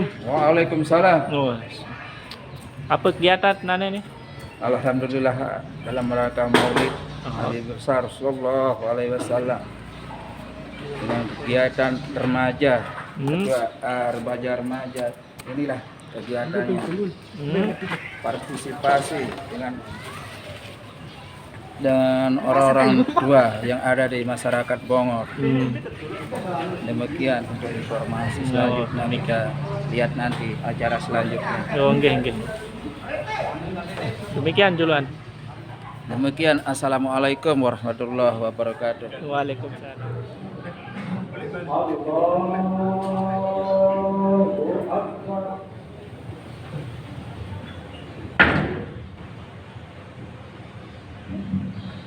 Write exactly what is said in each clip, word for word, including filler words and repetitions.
Waalaikumsalam. Oh. Apa kegiatan nane nih? Alhamdulillah, dalam rangka Maulid Nabi besar sallallahu alaihi wasallam. Dengan kegiatan remaja, hmm, ketua, eh, remaja-remaja. Inilah kegiatannya. Hmm. Partisipasi dengan dan orang-orang tua yang ada di masyarakat Bongor. Hmm. Demikian untuk informasi selanjutnya, kita lihat nanti acara selanjutnya. Oh, nggih, nggih. Demikian, Juluan. Demikian, assalamualaikum warahmatullahi wabarakatuh. Waalaikumsalam. Allahu Akbar.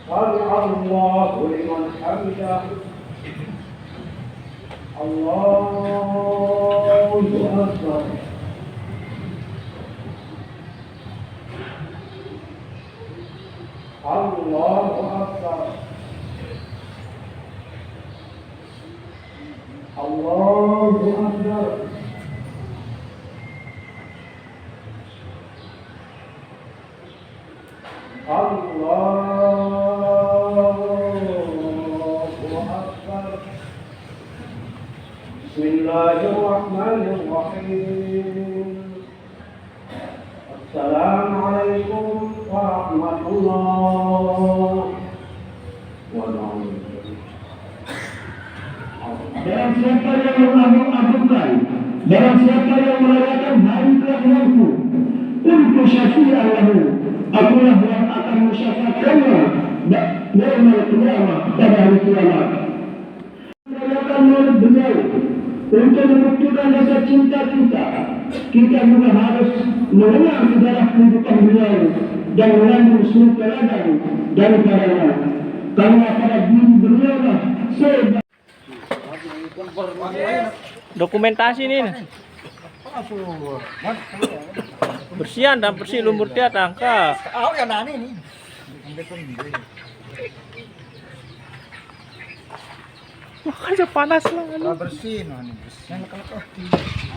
سمع الله لمن حمده. الله أكبر. الله أكبر. الله أكبر. الله أكبر. بسم الله الرحمن الرحيم. السلام عليكم ورحمة الله وبركاته. Barang siapa yang mengagung-agungkan, barang siapa yang merayakan hari kelahiranku, kuntu syafi'an lahu, akulah yang akan mensyafaatkannya ba-, yaumal qiyamah, pada hari kiamat. Merayakan maulid beliau untuk membuktikan rasa cinta kita, kita juga harus mengenal sejarah kehidupan beliau dan mengambil suri teladan daripadanya. Karena pada diri beliaulah sebagai dokumentasi nih. Bersihan dan bersih lumur tiat angka. Oh, ya nani nih. Makanya panas lah. Bersih, no, ini bersih.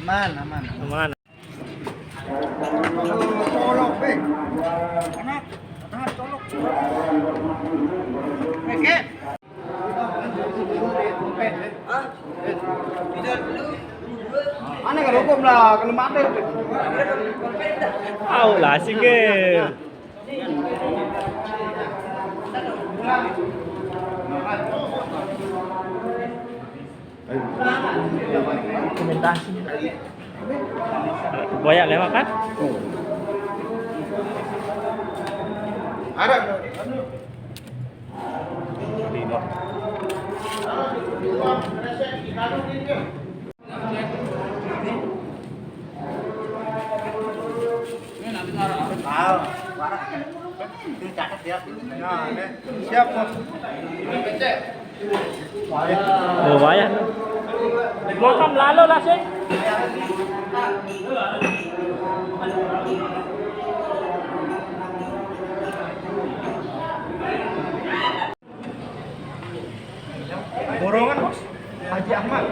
Aman, aman. Aman. Colok, Bek. Anak, anak, colok. Bek, eh. Mana kalau hukum lah, kalau mati. Au lah, sih, Gil. Dokumentasi. Banyak lewat kan? Ada. Siap, Bos. Oh, wayah. Makam lalu lah, sih. Borongan, Bos. Haji Ahmad.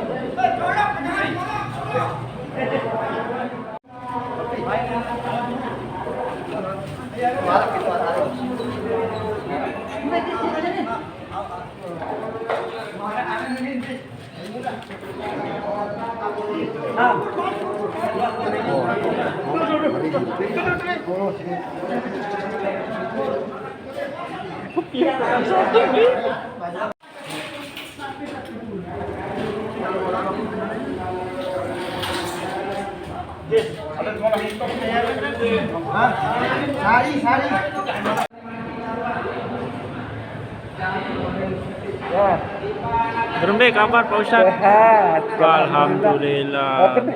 Sari, sari. Ya. Berembe kabar, Pak Ustaz? Sehat. Alhamdulillah. Oke deh.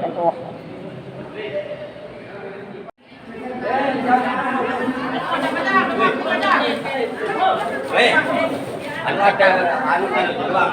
Eh, anu ada, anu kan keluar.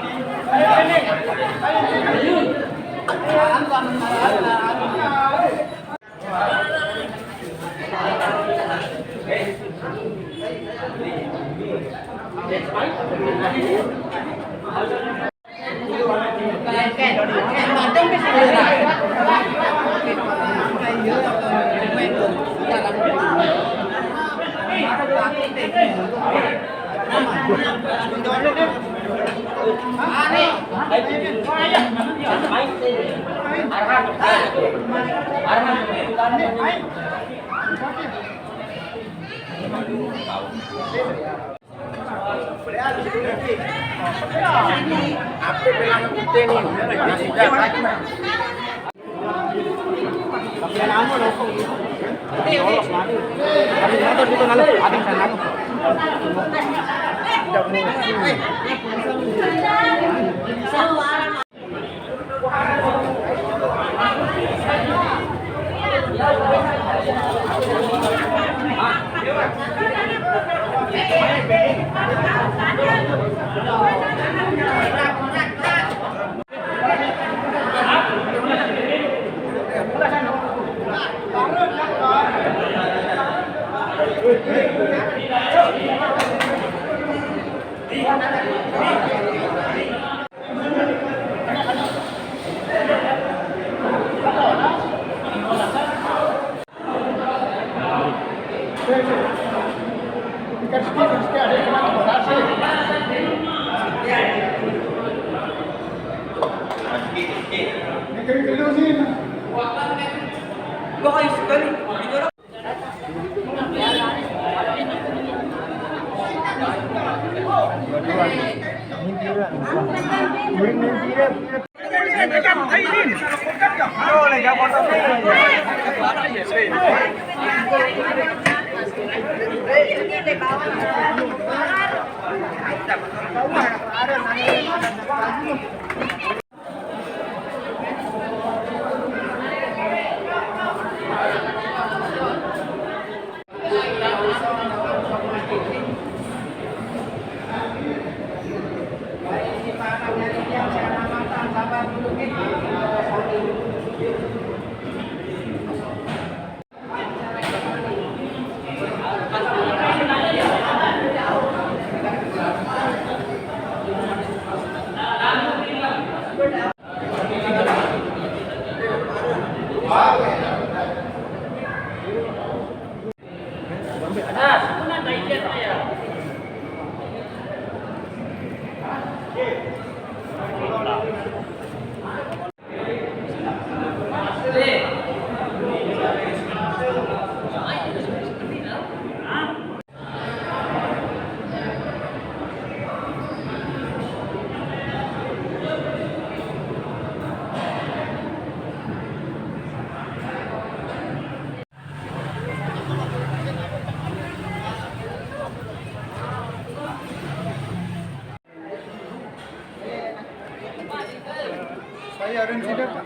Saya Rin Sidat, Pak.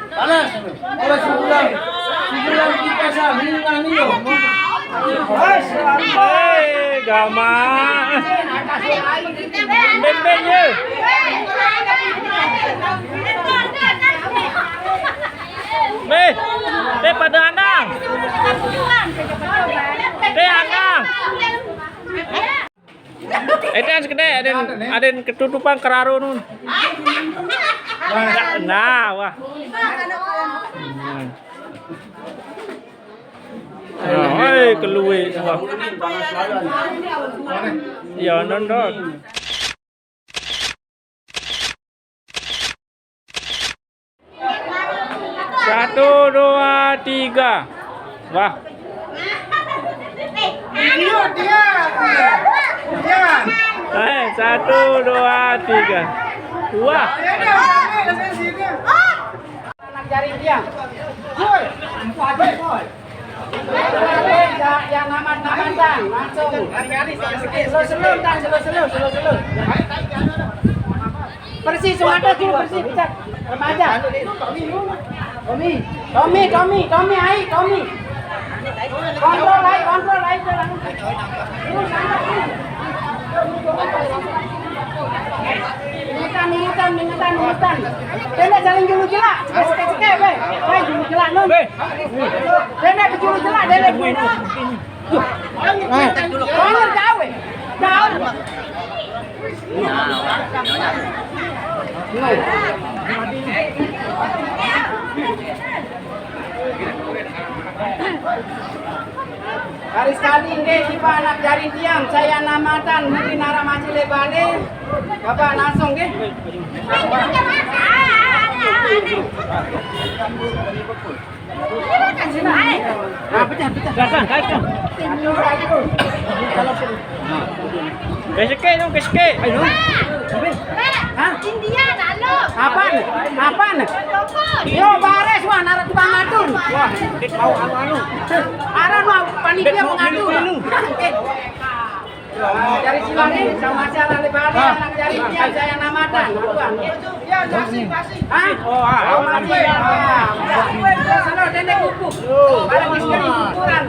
Panas. Oleh sebulan. Sebulan kita sahlingan ini. Hei, gama. Bembeng ya. Beh, beh pada anang. Beh anang. Eh, dan sekedar ada ada ketutupan keraro nun. Nah, wah. Nah, hei, keluar semua. Ya, non, non. Satu, dua, tiga. Wah. Iya, dia. Iya. Eh, satu, dua, tiga. Wah. Dia, dia, dia, dia, dia. Anak jari dia. Woi. Woi. Yang, yang namat-namatan langsung. Slow, slow, Tan, slow, slow, slow, slow. Bersih, semua ada dulu bersih, Richard. Remaja. Tommy, Tommy, Tommy, Tommy, ai, Tommy. Kontrol, ai, kontrol, ai, jalan. Terus, angkat, terus. Ingetan, ingetan, ingetan, ingetan. Dene saling julu jelak. Cekek-cekek, be. Be, julu jelak, nun. Be. Dene ke julu jelak, dene. Bangun, jauh, eh. Jauh. Hari sekali nggih, kita anak jari tiang, saya namatan, mungkin arah masih lebale, Bapak langsung nggih. Ah, pecah, pecah. Dah, dah, dah, dah. Kesekek tu, kesekek. Ayo. Hah? India dah lo. Apaan? Apaan? Yo baris wah, nara tukang atur. Wah, dia tahu anu-anu. Arah wah panitia mengatur. Dari sini sama saya dari Bali, anak dari dia saya namatan. Hah? Oh, ah, masih. Selalu nenek buku. Barang misteri kuburan.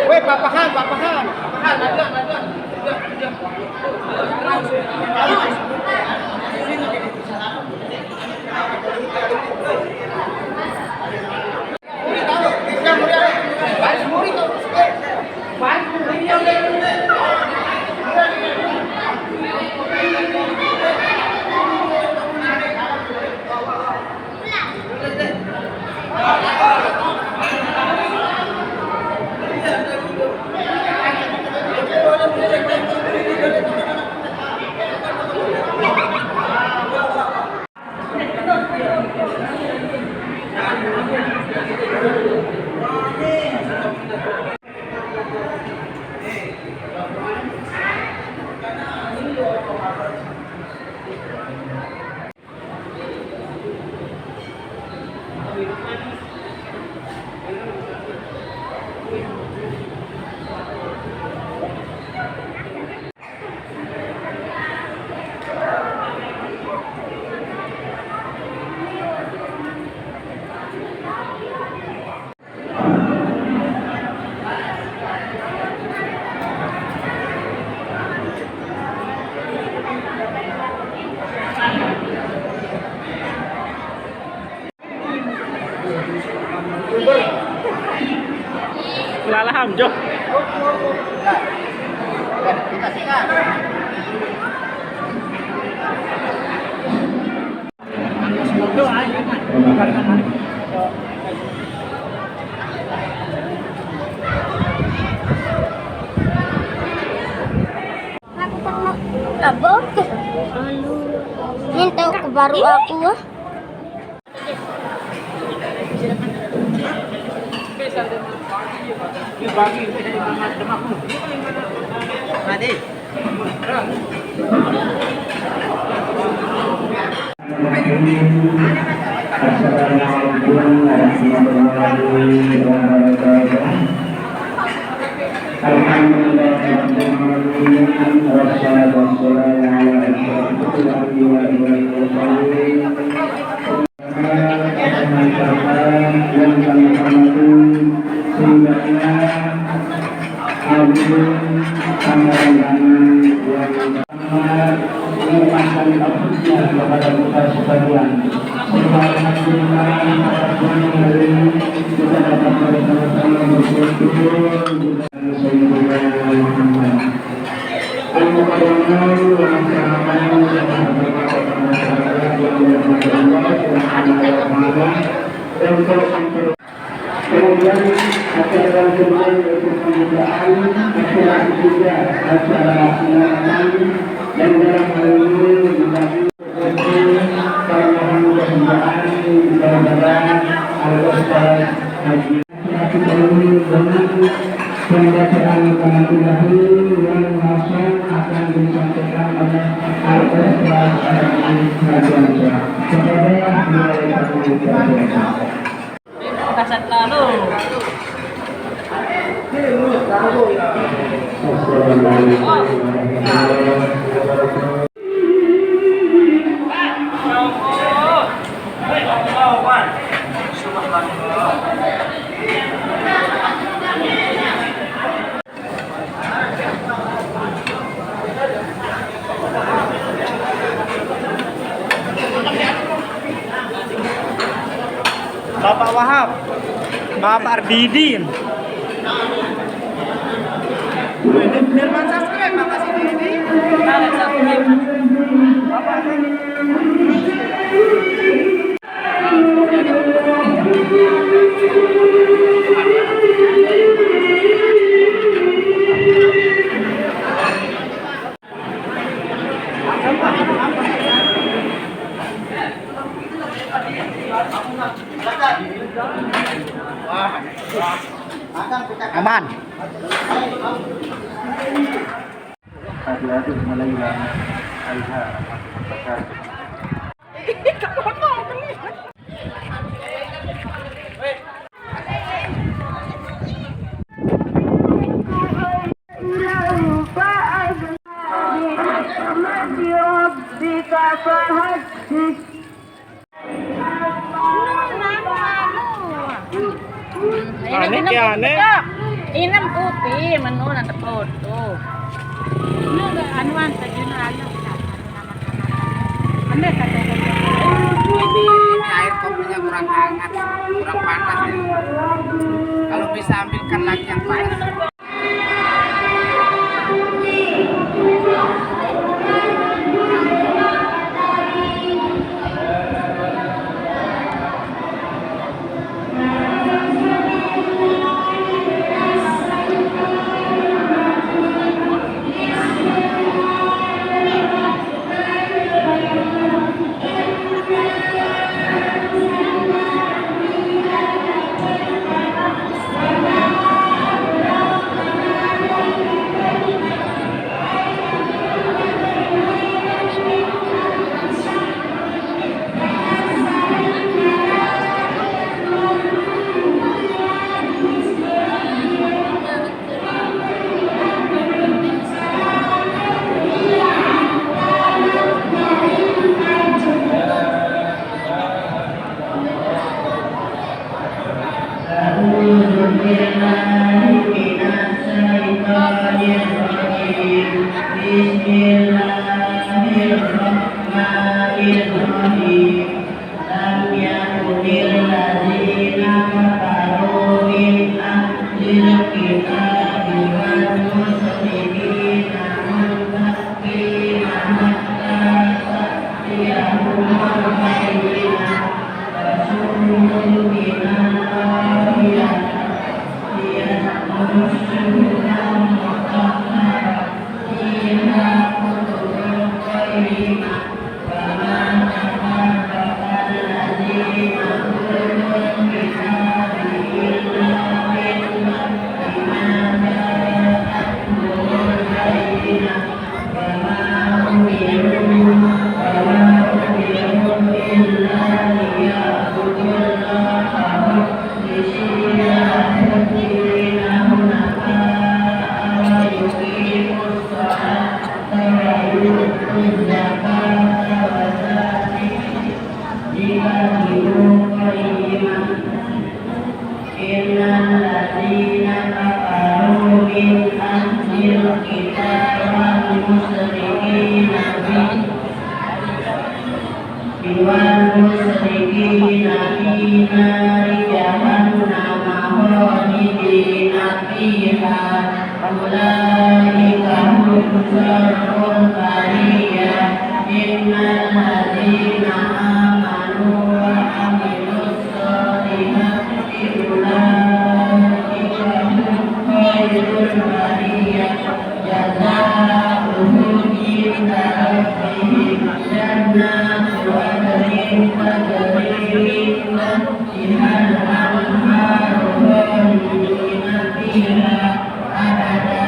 Weh, papahan, papahan. Papahan, ada, ada. Lalah, Ham, Jo. Apa? Minta ke baru aku, ah. Assalamualaikum warahmatullahi wabarakatuh. Alhamdulillah, wassalatu wassalamu ala asyrafil anbiya'i wal mursalin. Yang kami hormati, sehingga Agung Pangeran Danang yang Selamat melepaskan kasusnya kepada kita sekalian. Alhamdulillah, pada siang hari ini kita dapat bersama-sama berkumpul di Sayyidina Muhammad. Al-Mukarramin wa Mukarramin, yang terhormat kepada masyarakat yang dirahmati Allah Subhanahu wa Ta'ala, untuk Kemudian acara kedua yaitu pembukaan, acara ketiga acara penguatan, dan dalam hal ini dibagi para mohon pembukaan daripada Al-Ustaz Haji. Acara kedua dengan pembacaan kalam ilahi yang langsung akan disampaikan oleh Al-Ustaz Haji Haji Ansyah. Kepada beliau kami persilakan. Kasat lalu. Wahab, Bapak Ardidi. Biar subscribe, Bapak sini ini. Aman. Adik-adik mulai. Aneh ya, aneh. Inem kopi, menu nanti foto. Ini enggak anuan, tadi anu. Aneh kata. Ini air kopinya kurang hangat, kurang panas ya. Kalau bisa ambilkan lagi yang panas. أعوذ بالله من الشيطان الرجيم. بسم الله الرحمن الرحيم. لم يكن الذين كفروا من أهل الكتاب والمشركين منفكين حتى تأتيهم البينة. رسول من الله يتلو صحفا مطهرة فيها كتب قيمة. وما تفرق الذين أوتوا الكتاب إلا من بعد ما جاءتهم البينة. وما أمروا، وما أمروا إلا ليعبدوا الله مخلصين له الدين حنفاء ويقيموا الصلاة ويؤتوا الزكاة وذلك دين القيمة. إن الذين كفروا من أهل الكتاب والمشركين في، والمشركين في نار جهنم خالدين فيها. أولئك هم شر البرية. إن الذين آمنوا وعملوا الصالحات أولئك هم خير البرية. جزاؤهم عند ربهم جنات عدن تجري من تحتها الأنهار خالدين فيها أبدا.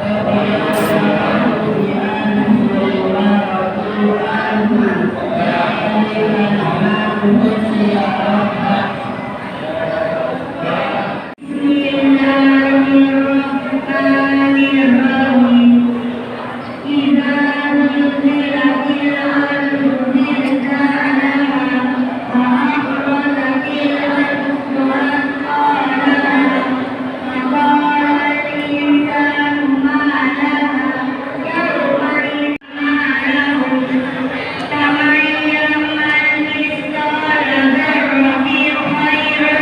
رضي الله عنهم ورضوا عنه. ذلك لمن خشي ربه. بسم الله الرحمن الرحيم. إذا زلزلت الأرض زلزالها وأخرجت الأرض أثقالها وقال الإنسان ما لها يومئذ ما له. فمن يعمل مثقال ذرة خيرا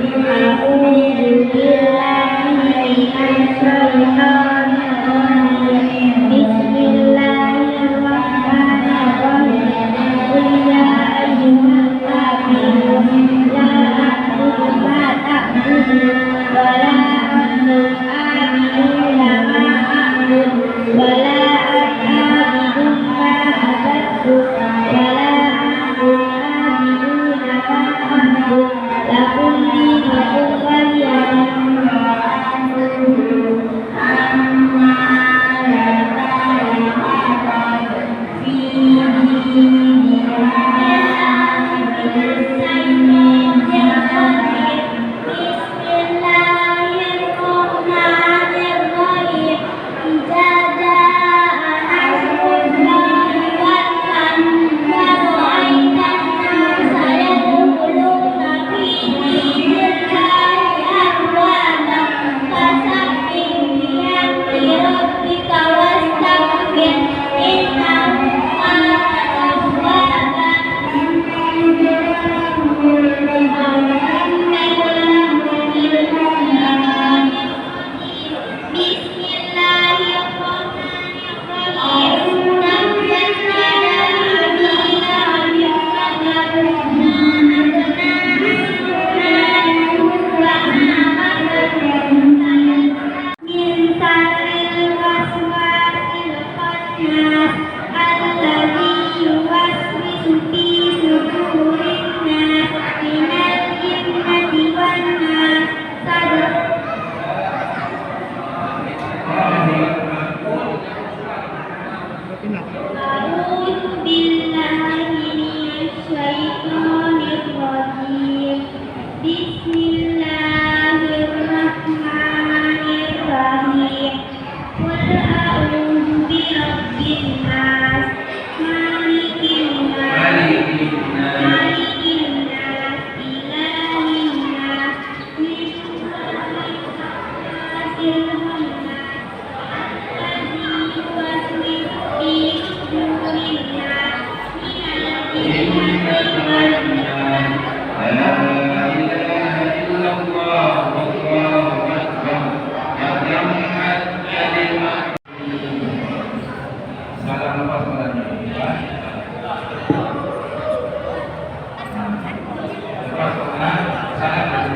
أعوذ بالله من الشيطان الرجيم. بسم الله الرحمن الرحيم. قل يا أيها الكافرون. لا أعبد ما تعبدون ولا أنتم عابدون ما أعبد ولا أنا عابد ما عبدتم ولا أنتم عابدون ما أعبد. لكم دينكم ولي دين. بسم الله الرحمن الرحيم. إذا جاء نصر الله والفتح ورأيت الناس يدخلون في دين الله أفواجا فسبح بحمد ربك واستغفره إنه كان توابا. بسم الله الرحمن الرحيم. تبت يدا أبي لهب وتب. ما أغنى عنه ماله وما كسب. من شر الوسواس الخناس الذي يوسوس في صدور الناس من الجنة والناس. صدق أعوذ بالله من الشيطان الرجيم. بسم الله الرحمن الرحيم. قل أعوذ برب الناس. ملك الناس. ملك الناس. إله الناس. من شر الوسواس الخناس. الذي يوسوس في صدور الناس من الجنة والناس. لا إله إلا الله والله أكبر. وتمت كلمة. Salam hormat, Pak. Lepas hormat, salam.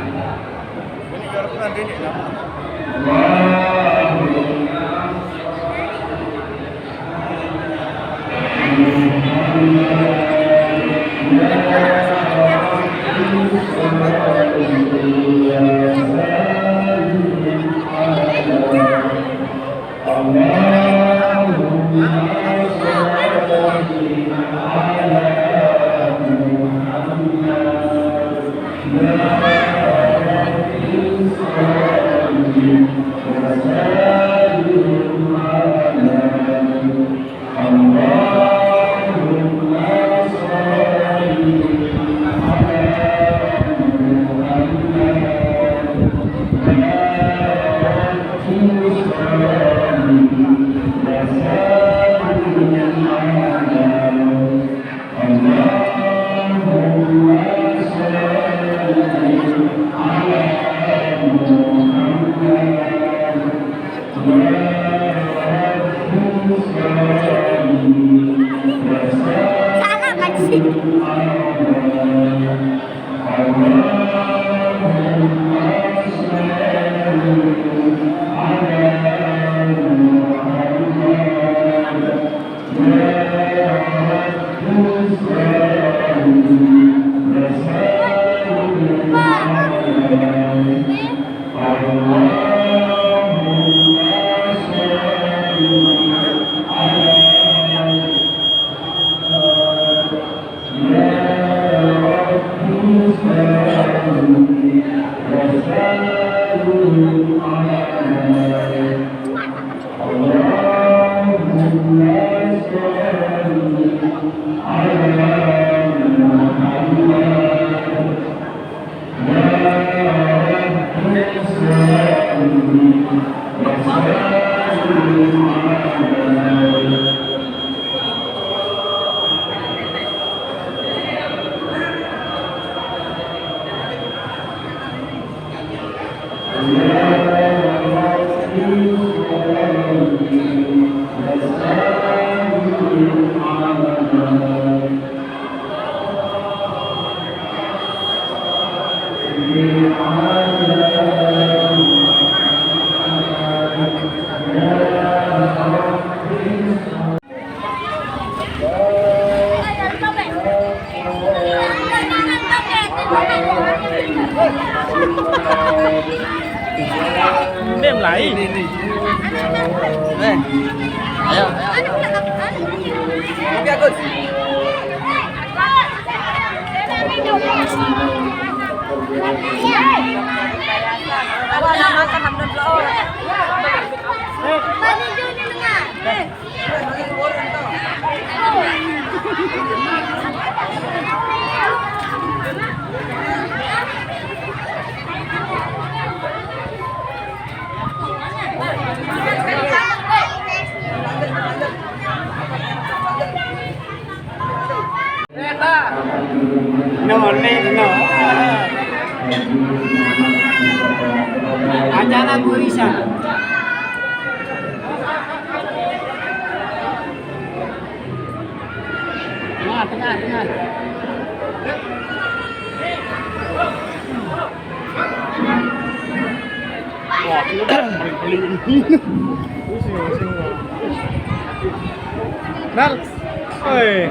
اللهم صل على محمد. يا رب صل وسلم على. اللهم صل على محمد. يا رب صل وسلم على. اللهم صل على محمد. يا رب صل وسلم على. اللهم صل على محمد. اللهم صل على محمد. يا رب صل وسلم على. Ini mulai. Eh, ayo, ayo. Oke, Agus. No, no, no. Acara gurisan. Tengah, tengah, tengah. Wah, ini paling pelik ini. Nal. Oi.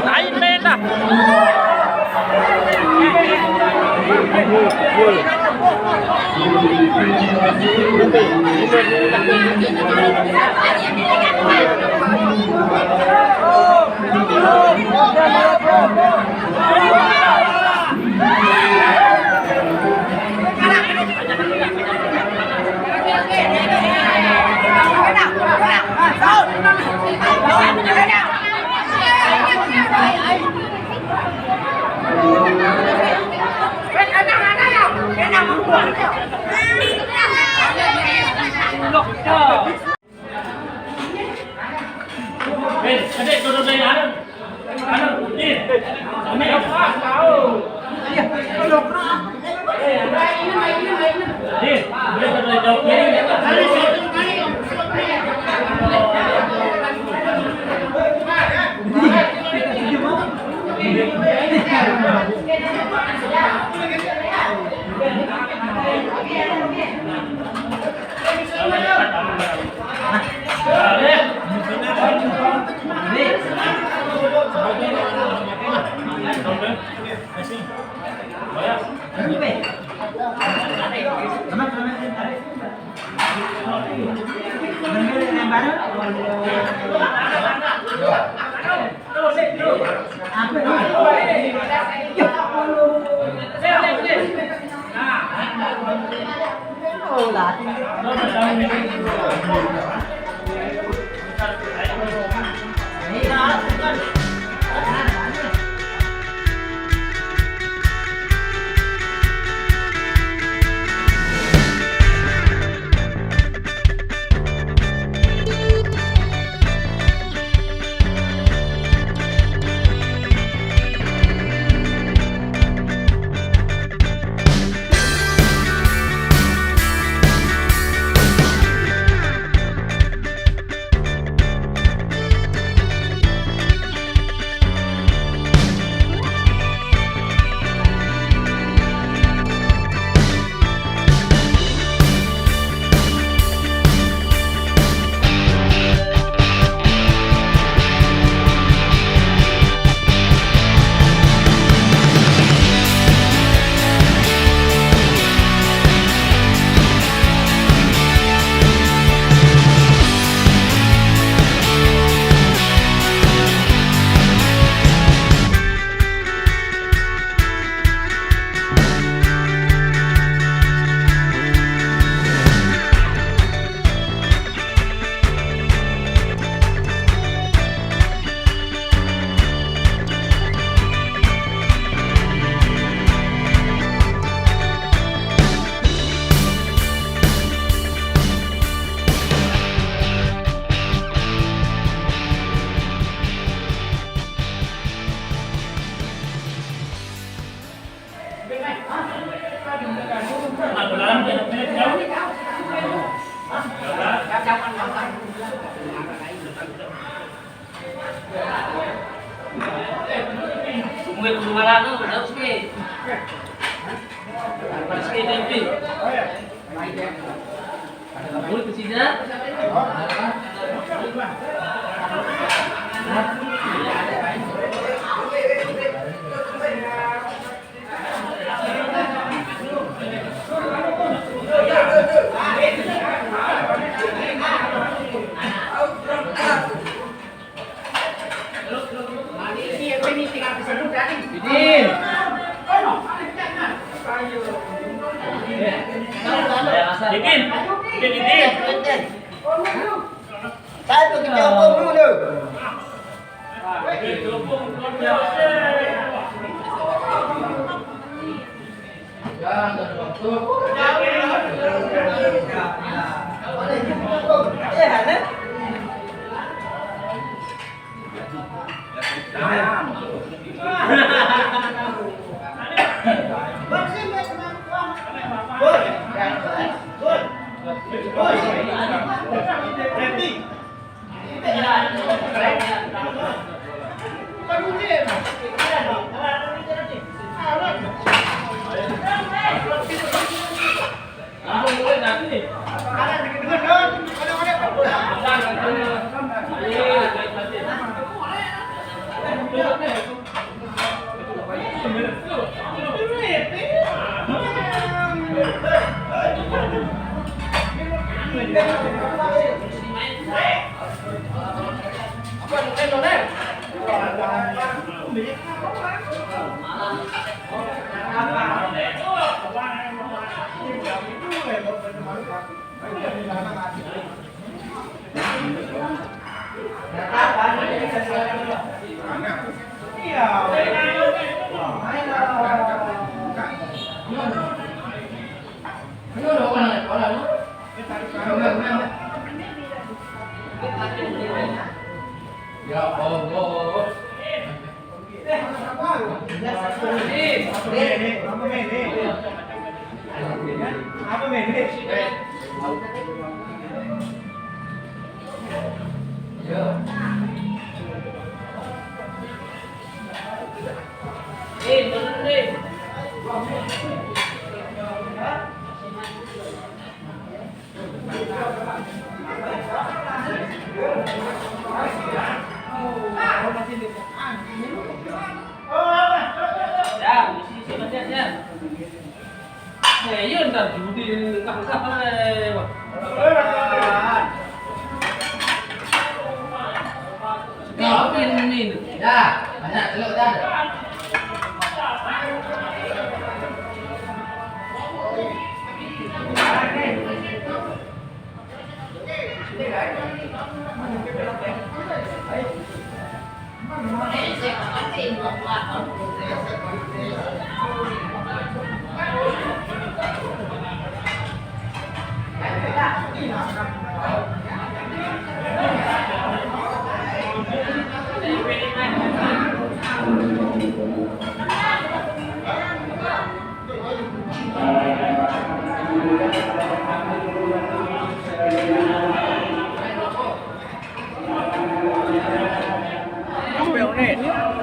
Lain main dah. Didin. Didin, Didin. Saya pergi jauh dulu. Ya Allah. Ya, isi, isi, masih, ya. Eh, iya, ntar judi ini, kah, kah, eh, wah. Kopi ini. Ya, banyak telur dah.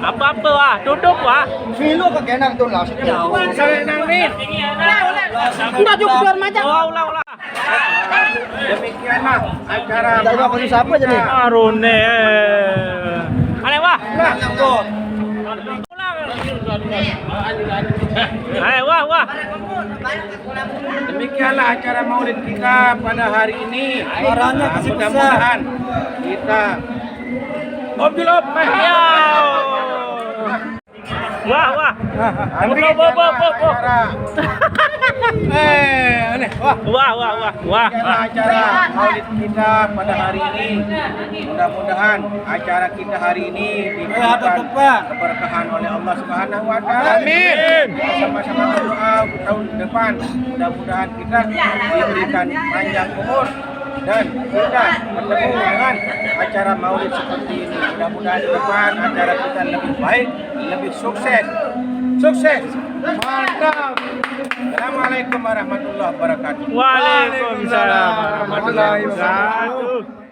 Apa-apa wah, tutup wah. Silo ke kenang tu lah. Sampai nang ni. Udah cukup, keluar macam. Ulah, ulah, ulah. Demikianlah acara. Tak tahu apa ni, siapa je ni? Arune. Aneh wah. Nah, Hai, wah, wah. Demikianlah acara maulid kita pada hari ini. Suaranya kasih besar. Mudah-mudahan kita Om Julop. Wah, wah. Wah, wah, wah, wah. Acara. Eh, aneh. Wah. Wah, wah, wah, wah. Demikianlah acara maulid kita pada hari ini. Mudah-mudahan acara kita hari ini diberikan keberkahan oleh Allah Subhanahu wa Ta'ala. Amin. Sama-sama berdoa tahun depan, mudah-mudahan kita diberikan panjang umur dan kita bertemu dengan acara maulid seperti ini. Mudah-mudahan ke depan acara kita lebih baik, lebih sukses. Sukses. Mantap. Assalamualaikum warahmatullahi wabarakatuh. Waalaikumsalam warahmatullahi wabarakatuh.